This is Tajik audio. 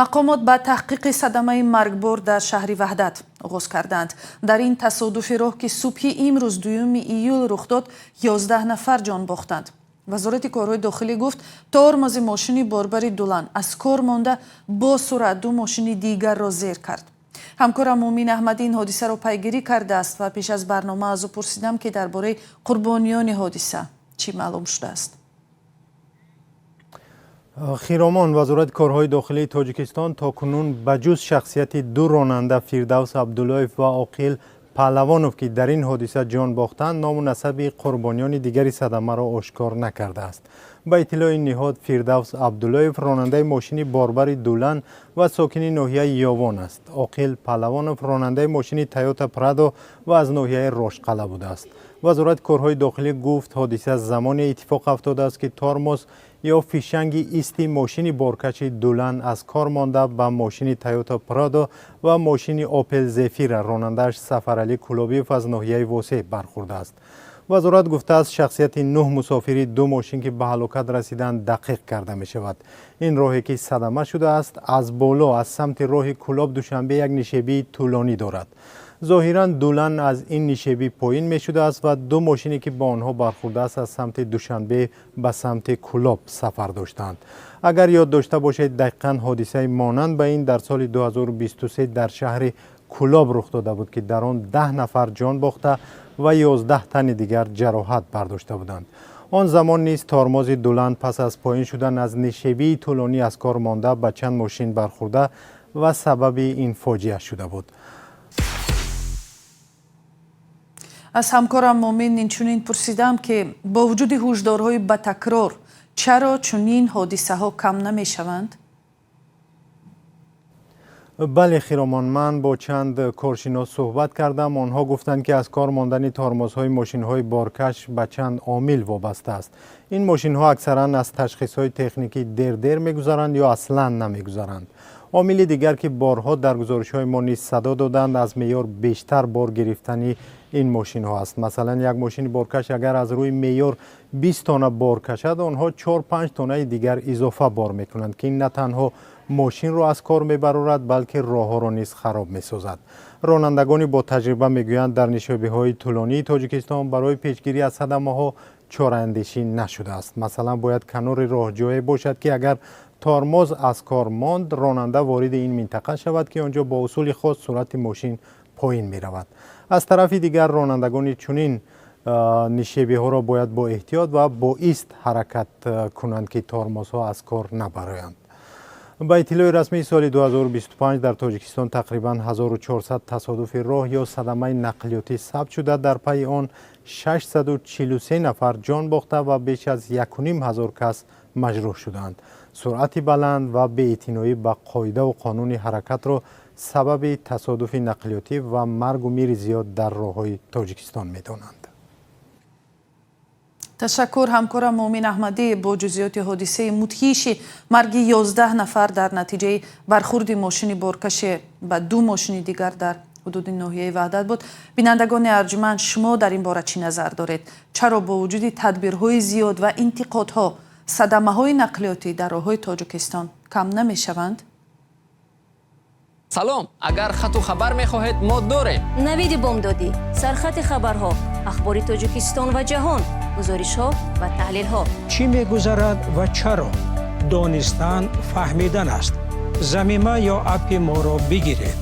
Мақомот ба таҳқиқи садамаи маргбор дар шаҳри Ваҳдат оғоз кардаанд. Дар ин тасодуфи роҳ, ки субҳи имрӯз, 2 июл, рух дод, 11 нафар ҷон бохтанд. Вазорати корҳои дохилӣ гуфт, тормози мошини борбари Дулан аз кор монда, бо суръат ду мошини дигарро зер кард. Ҳамкорам Муъмин Аҳмадӣ ин ҳодисаро пайгирӣ кардааст ва пеш аз барнома аз ӯ пурсидам, ки дар бораи қурбониёни ҳодиса чӣ маълум шудааст. Хиромон, Вазорати корҳои дохилии Тоҷикистон то кунун ба ҷуз шахсияти ду ронанда, Фирдавс Абдуллоев ва Оқил Паҳлавонов, ки дар ин ҳодиса ҷон бохтанд, ному насаби қурбониёни дигари садамаро ошкор накардааст. Ба иттилои ниҳод, Фирдавс Абдуллоев ронандаи мошини борбари Дулан ва сокини ноҳияи Ёвон аст. Оқил Паҳлавонов ронандаи мошини Тойота Прадо ва аз ноҳияи Роштқалъа будааст. Вазорати корҳои дохилӣ гуфт, ҳодиса замоне иттифоқ афтодааст, ки тормоз ё фишанги исти мошини боркаши Дулан аз кор монда, ба мошини Тойота Прадо ва мошини Опел Зефира, ронандааш Сафаралӣ Кулобиев аз ноҳияи Восеъ, бархӯрдааст. Вазорат гуфтааст, шахсияти нӯҳ мусофири ду мошин, ки ба ҳалокат расиданд, дақиқ карда мешавад. Ин роҳе, ки садама шудааст, аз боло, аз самти роҳи Кулоб Душанбе, як нишебии тӯлонӣ дорад. Зоҳиран, Дулан аз ин нишебӣ поин мешудааст ва ду мошине, ки бо онҳо бархӯрдааст, аз самти Душанбе ба самти Кулоб сафар доштанд. Агар ёд дошта бошед, дақиқан ҳодисаи монанд ба ин дар соли 2023 дар шаҳри Кулоб рух дода буд, ки дар он 10 нафар ҷон бохта ва 11 тани дигар ҷароҳат бардошта буданд. Он замон низ тормози Дулан пас аз поин шудан аз нишебии тӯлонӣ аз кор монда, ба чанд мошин бархӯрда ва сабаби ин фоҷиа шуда буд. Аз ҳамкорам Муъмин инчунин пурсидам, ки бо вуҷуди ҳушдорҳои ба такрор чаро чунин ҳодисаҳо кам намешаванд. Бале, Хиромон, ман бо чанд коршинос суҳбат кардам. Онҳо гуфтанд, ки аз кор мондани тормозҳои мошинҳои боркаш ба чанд омил вобаста аст. Ин мошинҳо аксаран аз ташхисҳои техникӣ дер-дер мегузаранд ё аслан намегузаранд. Омили дигар, ки борҳо дар гузоришҳои мо низ садо доданд, аз меъёр бештар бор гирифтани ин мошинҳо аст. Масалан, як мошини боркаш агар аз рӯи меъёр 20 тонна бор кашад, онҳо 4-5 тоннаи дигар изофа бор мекунанд, ки ин на танҳо мошинро аз кор мебарорад, балки роҳҳоро низ хароб месозад. Ронандагони ботаҷриба мегӯянд, дар нишебиҳои тӯлонии Тоҷикистон барои пешгирӣ аз садамаҳо чораандешӣ нашудааст. Масалан, бояд канори роҳ ҷое бошад, ки агар тормоз аз кор монд, ронанда вориди ин минтақа шавад, ки он ҷо бо усули хос суръати мошин поин меравад. Аз тарафи дигар, ронандагони чунин нишебиҳоро бояд бо эҳтиёт ва бо ист ҳаракат кунанд, ки тормозҳо аз кор набароянд. Ба иттилои расмии, соли 2025 дар Тоҷикистон тақрибан 1400 тасодуфи роҳ ё садамаи нақлиётӣ сабт шуда, дар пайи он 643 нафар ҷон бохта ва беш аз 1,5 ҳазор кас маҷрӯҳ шуданд. Суръати баланд ва беэътиноӣ ба қоидаву қонуни ҳаракатро сабаби тасодуфи нақлиётӣ ва маргу мири зиёд дар роҳҳои Тоҷикистон медонанд. Ташаккур, ҳамкорам Муъмин Аҳмадӣ бо ҷузъиёти ҳодисаи мудҳиши марги 11 нафар дар натиҷаи бархӯрди мошини боркаше ба ду мошини дигар дар ҳудуди ноҳияи Ваҳдат буд. Бинандагони арҷманд, шумо дар ин бора чӣ назар доред? Чаро бо вуҷуди тадбирҳои зиёд ва интиқодҳо садамаҳои нақлиётӣ дар роҳҳои Тоҷикистон кам намешаванд? Салом, агар хату хабар мехоҳед, мо дорем. Навиди бомдодӣ, сархати хабарҳо, ахбори Тоҷикистон ва ҷаҳон, гузоришҳо ва таҳлилҳо. Чӣ мегузарад ва чаро? Донистан фаҳмидан аст. Замима ё аппи моро бигиред.